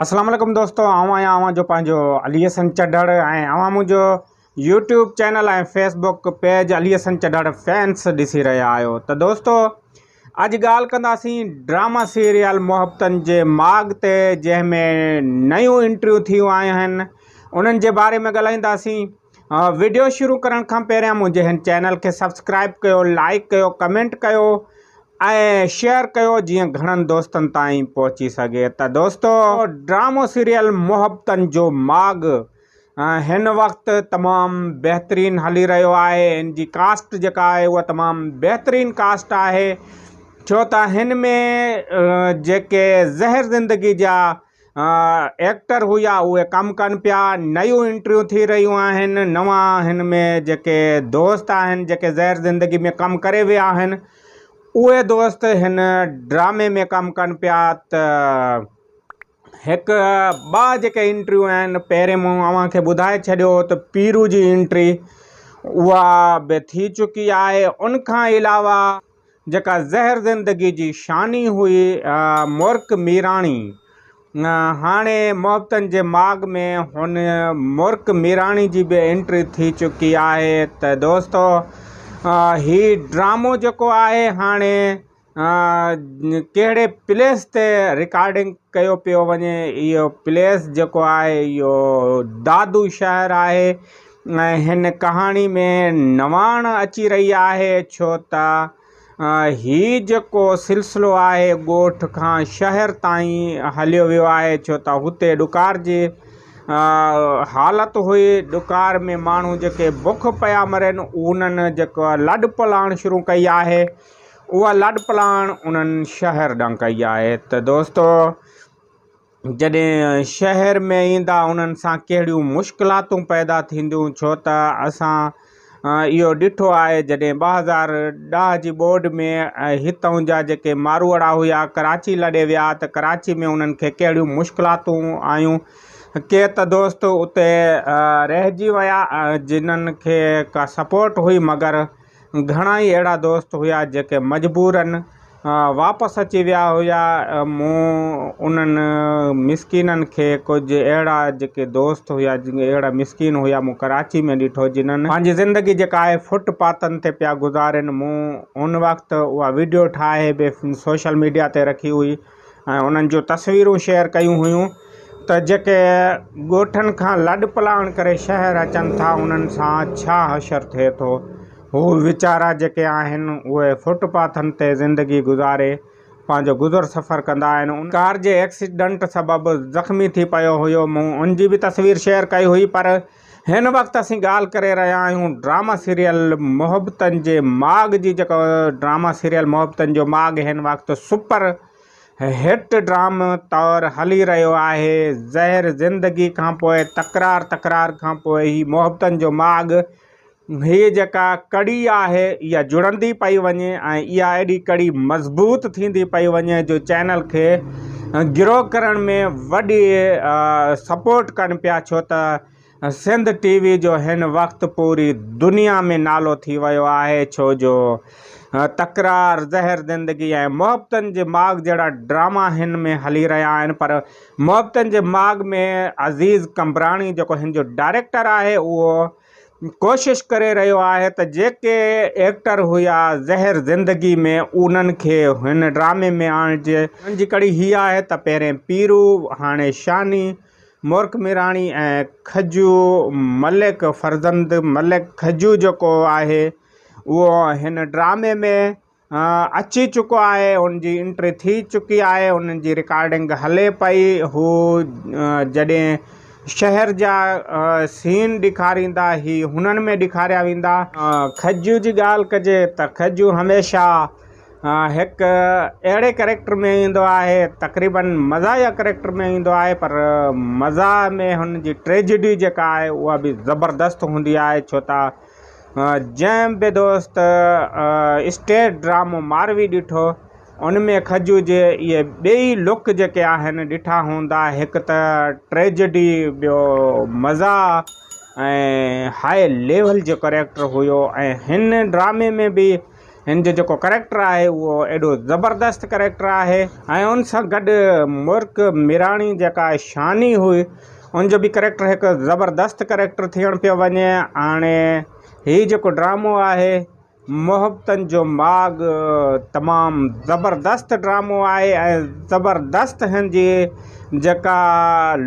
اسلام عليڪم دوستو آئون آهيان اوهان جو پنهنجو علي حسن چڍڙ ۽ اوهان منهنجو YouTube channel ۽ Facebook page Ali Hassan Chadhar fans ڏسي رهيا آهيو ته دوستو اڄ ڳالهه ڪنداسين ڊراما سيريل محبتن جي ماڳ تي جنهن ۾ نيون انٽريون ٿيون آهن انهن جي باري ۾ ڳالهائينداسين وڊيو شروع ڪرڻ کان پهريان منهنجي هن چينل کي سبسڪرائب ڪيو لائڪ ڪيو ڪمينٽ ڪيو ۽ شيئر ڪيو جيئن گهڻن دوستن تائين پهچي سگهي ته دوستو ڊرامو سيريل محبتن جو ماڳ هن وقت تمام بهترين هلي رهيو آهي ان جي ڪاسٽ جيڪا آهي اها تمام بهترين ڪاسٽ آهي ڇو ته هن ۾ جيڪي زهر زندگي جا ايڪٽر هيا اهي ڪم ڪن پيا نيون انٽريون ٿي رهيون آهن نوان هن ۾ جيڪي دوست آهن جيڪي زهر زندگي ۾ ڪم ڪري ويا آهن اهي دوست هن ڊرامي ۾ ڪم ڪن پيا ته هڪ ٻه جيڪي انٽريون آهن پهرين مون اوهان کي ٻڌائي ڇڏيو ته پيرو جي انٽري اها به ٿي چڪي آهي ان کان علاوه جيڪا زهر زندگي جي شاني هئي مرڪ ميراڻي هاڻي محبتن جي ماڳ ۾ هن مرڪ ميراڻي جي به انٽري ٿي چڪي آهي ته دوستو هي ڊرامو جيڪو آهي هاڻي ڪهڙي پليس تي رڪارڊنگ ڪيو پيو وڃي اهو پليس جيڪو آهي اهو دادو شهر آهي ۽ هن ڪهاڻي ۾ نواڻ اچي رهي آهي ڇو ته هي جيڪو سلسلو آهي ڳوٺ کان شهر تائين هليو ويو آهي ڇو ته هتي ڏڪار جي حالت هئي ڏڪار ۾ ماڻهو جيڪي بک پيا مرن انهن جيڪو لڏ پلاڻ شروع ڪئي آهي اها لڏ پلاڻ انهن شهر ڏانهن ڪئي آهي ته دوستو جڏهن شهر ۾ ايندا انهن سان ڪهڙيون مشڪلاتون پيدا ٿينديون ڇو ته اسان اهو ڏٺو آهي جڏهن 2010 جي ٻوڏ ۾ هتئون جا جيڪي ماروئڙا هيا ڪراچي لڏي ويا ته ڪراچي ۾ انهن کي ڪهڙيون مشڪلاتون آيون ڪي ته دوست اتي رهجي ويا جنن کي ڪا سپورٽ هئي مگر گهڻا ئي اهڙا دوست هيا جيڪي مجبورن واپس اچي ويا هيا مون انهن مسڪينن کي ڪجهه اهڙا جيڪي دوست هيا اهڙا مسڪين هيا مون ڪراچي ۾ ڏٺو جنن پنهنجي زندگي جيڪا آهي فٽ پاٿن تي پيا گذارين مون ان وقت اها ويڊيو ٺاهي به سوشل ميڊيا تي رکي هئي ۽ انهن جون تصويرون شيئر ڪيون هيون ته جيڪي ڳوٺن کان لڏ پلاڻ ڪري شهر اچن ٿا انهن سان ڇا حشر ٿئي ٿو هو ويچارا جيڪي آهن اهي فٽ پاٿن تي زندگي گذاري پنهنجو گذر سفر ڪندا آهن. ان ڪار جي ايڪسيڊنٽ سبب زخمي ٿي پيو هيو مون ان جي به تصوير شيئر ڪئي هئي پر هن وقت اسين ڳالهه ڪري رهيا آهيون ڊراما سيريل محبتن جي ماڳ جي جيڪو ڊراما سيريل محبتن جو ماڳ هن وقت سپر هٽ ڊرامو طور هلي رهيو آهي زهر زندگي کانپوء تڪرار تڪرار کانپوء هي محبتن جو ماڳ هيء جيڪا ڪڙي آهي اها جڙندي پئي وڃي ۽ اها ايڏي ڪڙي مضبوط ٿيندي پئي وڃي جو چينل کي گرو ڪرڻ ۾ وڏي سپورٽ ڪن پيا ڇو ته سنڌ ٽي وي جو هن وقت پوري دنيا ۾ نالو ٿي ويو آهي ڇو جو تڪرار زهر زندگي ۽ محبتن جي ماڳ جهڙا ڊراما هن ۾ هلي رهيا آهن پر محبتن جي ماڳ ۾ عزيز قمبراڻي جيڪو هن جو ڊائريڪٽر آهي اهو ڪوشش ڪري رهيو آهي ته جيڪي ايڪٽر هيا زهر زندگي ۾ انهن کي هن ڊرامي ۾ آڻجي. ان جي ڪڙي هي آهي ته پهرين پيرو، هاڻي شاني، مورک ميراڻي ۽ کجو ملڪ فرزند ملڪ کجو جيڪو آهي اهو هن ڊرامي ۾ اچي چڪو آهي ان جي انٽري ٿي چڪي آهي انهن جي رڪارڊنگ هلي پئي هو جڏهن شهر جا سين ڏيکاريندا هي هنن ۾ ڏيکاريا ويندا. کجو جي ڳالهه ڪجي ته کجو هميشه هڪ اهڙي ڪريڪٽر ۾ ايندو آهي تقريبن مزاحيه ڪريڪٽر ۾ ايندو آهي پر مزاح ۾ هن جي ٽريجڊي جيڪا آهي اها به زبردست هوندي آهي ڇو ته جنهن به دوست اسٽيج ڊرامو ماروي ڏٺو ان ۾ کجو جي اهي ٻئي لڪ جيڪي آهن ڏٺا هوندا هڪ ته ٽريجڊي ٻيو مزاح ۽ هاء ليول جو ڪريڪٽر هيو ۽ هن ڊرامي ۾ به هن جو جيڪو ڪريڪٽر آهي اهو ايڏو زبردست ڪريڪٽر آهي ۽ ان سان گڏ مرڪ ميراڻي جيڪا شاني هئي ان جو به ڪريڪٽر هڪ زبردست ڪريڪٽر ٿيڻ پيو وڃي هاڻي هي جيڪو ڊرامو آهي محبتن جو ماڳ تمام زبردست ڊرامو آهي ۽ زبردست هن جي جيڪا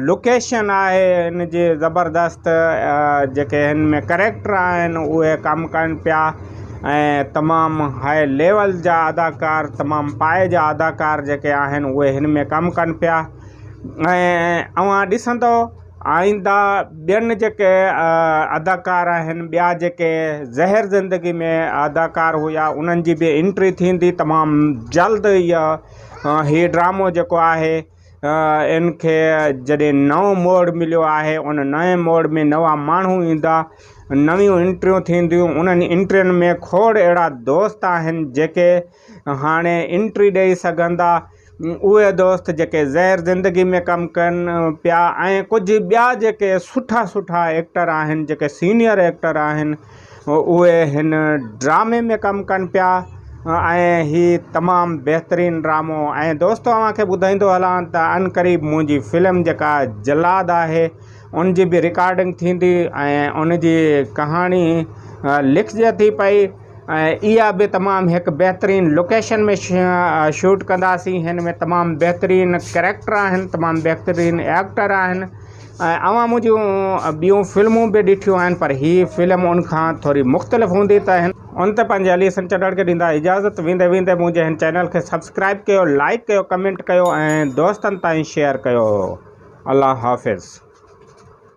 لوڪيشن آهي هن جي زبردست جيڪي هن ۾ ڪريڪٽر آهن اهي ڪم ڪن پيا ۽ تمام هاء ليول جا اداڪار تمام پائي جا اداڪار جيڪي آهن اهي هن ۾ ڪم ڪن پيا ۽ اوهان ڏسندو آئنده ٻين جيڪي اداڪار آهن ٻيا جيڪي زهر زندگي ۾ اداڪار هيا انهن جي به انٽري ٿيندي تمام جلد اها هي ڊرامو جيڪو آهي ان کي جڏهن نئون موڙ مليو آهي ان نئين موڙ ۾ نوان ماڻهو ايندا نيون انٽريون ٿينديون انهن انٽرين ۾ کوڙ اهڙا دوست آهن جيڪي هاڻي انٽري ڏئي سگهندا اهي دوست جيڪي زهر زندگي ۾ ڪم ڪن پيا ۽ ڪجهه ٻيا جيڪي سٺا سٺا ايڪٽر آهن جيڪي سينئر ايڪٽر آهن اهي هن ڊرامي ۾ ڪم ڪن پيا ۽ هي تمام بهترين ڊرامو ۽ دوستو اوهان کي ٻڌائيندو هلان ته عنقريب منهنجي فلم جيڪا جلاد آهي ان جي به رڪارڊنگ ٿيندي ۽ ان جي ڪهاڻي لکجي ٿي پئي ۽ اها به تمام هڪ بهترين لوڪيشن ۾ شوٽ ڪنداسين هن ۾ تمام بهترين ڪريڪٽر آهن تمام بهترين ايڪٽر آهن ۽ اوهان منهنجون ٻيون فلمون به ڏٺيون آهن پر هي فلم ان کان ٿوري مختلف هوندي ته ان تي پنهنجي علي حسن چڍڙ کي ڏيندا اجازت ويندي ويندي منهنجي هن چينل کي سبسڪرائب ڪيو لائڪ ڪيو ڪمينٽ ڪيو ۽ دوستن تائين شيئر ڪيو الله حافظ.